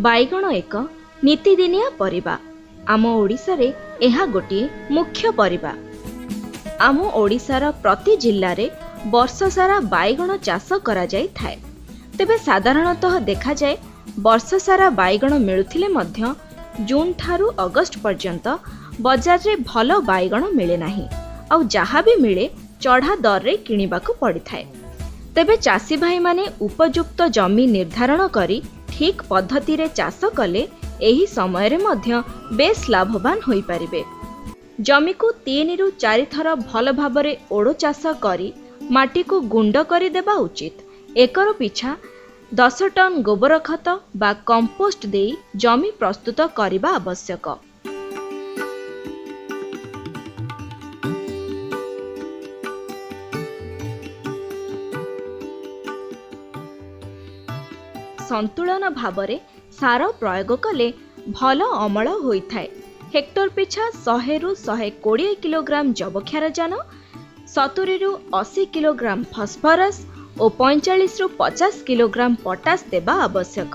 ବାଇଗଣ ଏକ ନିତିଦିନିଆ ପରିବା। ଆମ ଓଡ଼ିଶାରେ ଏହା ଗୋଟିଏ ମୁଖ୍ୟ ପରିବା। ଆମ ଓଡ଼ିଶାର ପ୍ରତି ଜିଲ୍ଲାରେ ବର୍ଷସାରା ବାଇଗଣ ଚାଷ କରାଯାଇଥାଏ। ତେବେ ସାଧାରଣତଃ ଦେଖାଯାଏ, ବର୍ଷସାରା ବାଇଗଣ ମିଳୁଥିଲେ ମଧ୍ୟ ଜୁନ୍ ଠାରୁ ଅଗଷ୍ଟ ପର୍ଯ୍ୟନ୍ତ ବଜାରରେ ଭଲ ବାଇଗଣ ମିଳେ ନାହିଁ, ଆଉ ଯାହା ବି ମିଳେ ଚଢ଼ା ଦରରେ କିଣିବାକୁ ପଡ଼ିଥାଏ। ତେବେ ଚାଷୀ ଭାଇମାନେ ଉପଯୁକ୍ତ ଜମି ନିର୍ଦ୍ଧାରଣ କରି ଠିକ୍ ପଦ୍ଧତିରେ ଚାଷ କଲେ ଏହି ସମୟରେ ମଧ୍ୟ ବେଶ୍ ଲାଭବାନ ହୋଇପାରିବେ। ଜମିକୁ 3ରୁ 4 ଥର ଭଲ ଭାବରେ ଓଡ଼ ଚାଷ କରି ମାଟିକୁ ଗୁଣ୍ଡ କରିଦେବା ଉଚିତ। ଏକର ପିଛା 10 ଟନ୍ ଗୋବର ଖତ ବା କମ୍ପୋଷ୍ଟ ଦେଇ ଜମି ପ୍ରସ୍ତୁତ କରିବା ଆବଶ୍ୟକ। ସନ୍ତୁଳନ ଭାବରେ ସାର ପ୍ରୟୋଗ କଲେ ଭଲ ଅମଳ ହୋଇଥାଏ। ହେକ୍ଟର ପିଛା 100ରୁ 120 କିଲୋଗ୍ରାମ ଯବକ୍ଷାରଜାନ, 70ରୁ 80 କିଲୋଗ୍ରାମ ଫସ୍ଫରସ୍ ଓ 45ରୁ 50 କିଲୋଗ୍ରାମ ପଟାସ ଦେବା ଆବଶ୍ୟକ।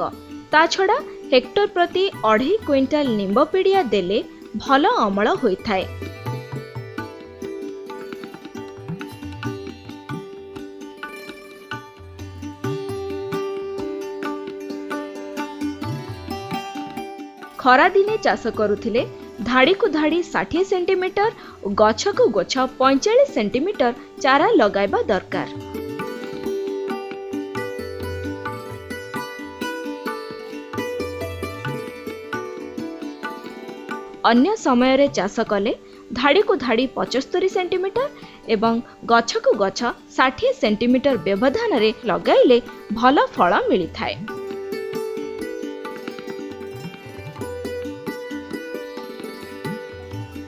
ତା ଛଡ଼ା ହେକ୍ଟର ପ୍ରତି 2.5 କୁଇଣ୍ଟାଲ ନିମ୍ବ ପିଡ଼ିଆ ଦେଲେ ଭଲ ଅମଳ ହୋଇଥାଏ। ଖରାଦିନେ ଚାଷ କରୁଥିଲେ ଧାଡ଼ିକୁ ଧାଡ଼ି 60 ସେଣ୍ଟିମିଟର ଓ ଗଛକୁ ଗଛ 45 ସେଣ୍ଟିମିଟର ଚାରା ଲଗାଇବା ଦରକାର। ଅନ୍ୟ ସମୟରେ ଚାଷ କଲେ ଧାଡ଼ିକୁ ଧାଡ଼ି 75 ସେଣ୍ଟିମିଟର ଏବଂ ଗଛକୁ ଗଛ 60 ସେଣ୍ଟିମିଟର ବ୍ୟବଧାନରେ ଲଗାଇଲେ ଭଲ ଫଳ ମିଳିଥାଏ।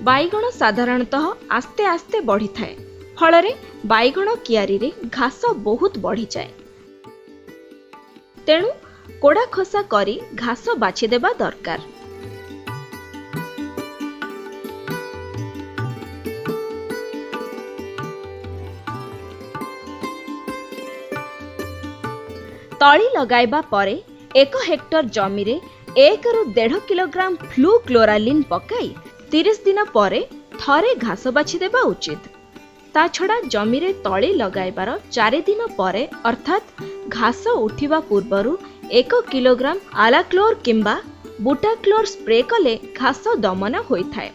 ବାଇଗଣ ସାଧାରଣତଃ ଆସ୍ତେ ଆସ୍ତେ ବଢ଼ିଥାଏ, ଫଳରେ ବାଇଗଣ କିଆରିରେ ଘାସ ବହୁତ ବଢ଼ିଯାଏ। ତେଣୁ କୋଡ଼ା ଖୋସା କରି ଘାସ ବାଛିଦେବା ଦରକାର। ତଳି ଲଗାଇବା ପରେ 1 ହେକ୍ଟର ଜମିରେ 1ରୁ 1.5 କିଲୋଗ୍ରାମ ଫ୍ଲୁ କ୍ଲୋରାଲିନ୍ ପକାଇ 30 ଦିନ ପରେ ଥରେ ଘାସ ବାଛିଦେବା ଉଚିତ। ତା ଛଡ଼ା ଜମିରେ ତଳି ଲଗାଇବାର 4 ଦିନ ପରେ, ଅର୍ଥାତ୍ ଘାସ ଉଠିବା ପୂର୍ବରୁ 1 କିଲୋଗ୍ରାମ ଆଲାକ୍ଲୋର କିମ୍ବା ବୁଟାକ୍ଲୋର ସ୍ପ୍ରେ କଲେ ଘାସ ଦମନ ହୋଇଥାଏ।